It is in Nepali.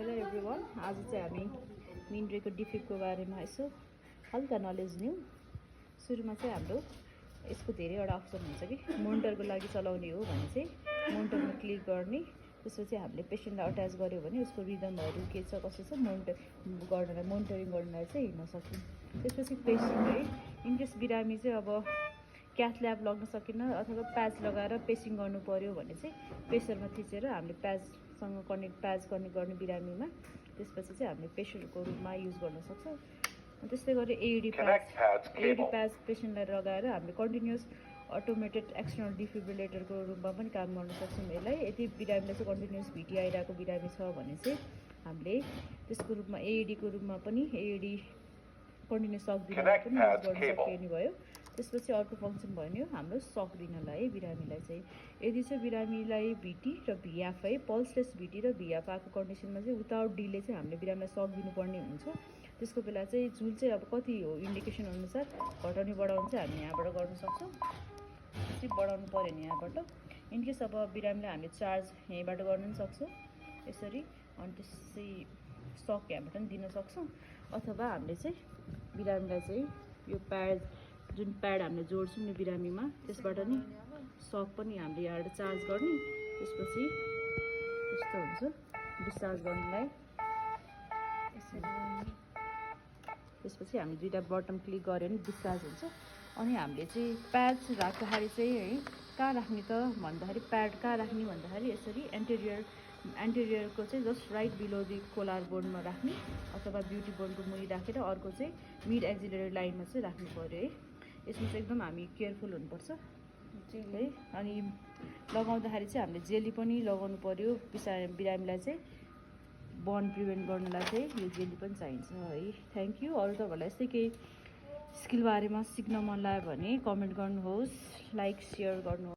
हेलो एभ्रिवान, आज चाहिँ हामी मिन्ड्रेको डिफेक्टको बारेमा यसो हल्का नलेज लिउँ। सुरुमा चाहिँ हाम्रो यसको धेरैवटा अप्सन हुन्छ कि मोनिटरको लागि चलाउने हो भने चाहिँ मोनिटरमा क्लिक गर्ने। त्यसपछि हामीले पेसेन्टलाई अट्याच गर्यो भने उसको रिदमहरू के छ कसो छ मोनिटरिङ गर्नलाई चाहिँ हिँड्न सक्छौँ। त्यसपछि पेसिङ है, इनकेस बिरामी चाहिँ अब क्याथ ल्याब लग्न सकिन अथवा प्याच लगाएर पेसिङ गर्नु पर्यो भने चाहिँ प्रेसरमा थिचेर हामीले प्याचसँग प्याच गर्ने बिरामीमा त्यसपछि चाहिँ हामीले प्रेसरको रूपमा युज गर्न सक्छौँ। त्यस्तै गरी एडी प्याच पेसेन्टलाई लगाएर हामीले कन्टिन्युस अटोमेटेड एक्सटर्नल डिफिब्रिलेटरको रूपमा पनि काम गर्न सक्छौँ। यसलाई यदि बिरामीलाई चाहिँ कन्टिन्युस भिटी आइरहेको बिरामी छ भने चाहिँ हामीले त्यसको रूपमा एएडीको रूपमा पनि एएडी कन्टिन्युस सक दिनलाई पनि युज गर्न सकिने भयो। त्यसपछि अर्को फङ्सन भन्यो हाम्रो सक दिनलाई बिरामीलाई चाहिँ यदि चाहिँ बिरामीलाई भिटी र भिएफ है पल्सलेस भिटी र भिएफ आएको कन्डिसनमा चाहिँ विदाउट डिले चाहिँ हामीले बिरामीलाई सक दिनुपर्ने हुन्छ। त्यसको बेला चाहिँ जुन चाहिँ अब कति हो इन्डिकेसन अनुसार घटाउने बढाउनु चाहिँ हामी यहाँबाट गर्न सक्छौँ। त्यसपछि बढाउनु पऱ्यो नि यहाँबाट इनकेस अब बिरामीलाई हामीले चार्ज यहीँबाट गर्न पनि सक्छौँ यसरी, अनि त्यसै सक यहाँबाट पनि दिन सक्छौँ। अथवा हामीले चाहिँ बिरामीलाई चाहिँ यो जुन प्याड हामीले जोड्छौँ नि बिरामीमा त्यसबाट नि सक पनि हामीले यहाँबाट चार्ज गर्ने। त्यसपछि यस्तो हुन्छ डिस्चार्ज गर्नलाई त्यसपछि हामी दुईवटा बटन क्लिक गऱ्यो भने डिस्चार्ज हुन्छ। अनि हामीले चाहिँ प्याच राख्दाखेरि चाहिँ है कहाँ राख्ने त भन्दाखेरि प्याड कहाँ राख्ने भन्दाखेरि यसरी एन्टेरियरको चाहिँ just right below the collar बोनमा राख्ने अथवा ब्युटी बोनको मुनि राखेर अर्को चाहिँ मिड एक्जिलरी लाइनमा चाहिँ राख्नु पऱ्यो है। यसमा चाहिँ एकदम हामी केयरफुल हुनुपर्छ है। अनि लगाउँदाखेरि चाहिँ हामीले जेली पनि लगाउनु पऱ्यो। बिरामीलाई चाहिँ बर्न प्रिभेन्ट गर्नलाई चाहिँ यो जेली पनि चाहिन्छ है। Thank you. अरू तपाईँहरूलाई यस्तै केही स्किल बारेमा सिक्न मन लाग्यो भने कमेन्ट गर्नुहोस्, लाइक सेयर गर्नुहोस्।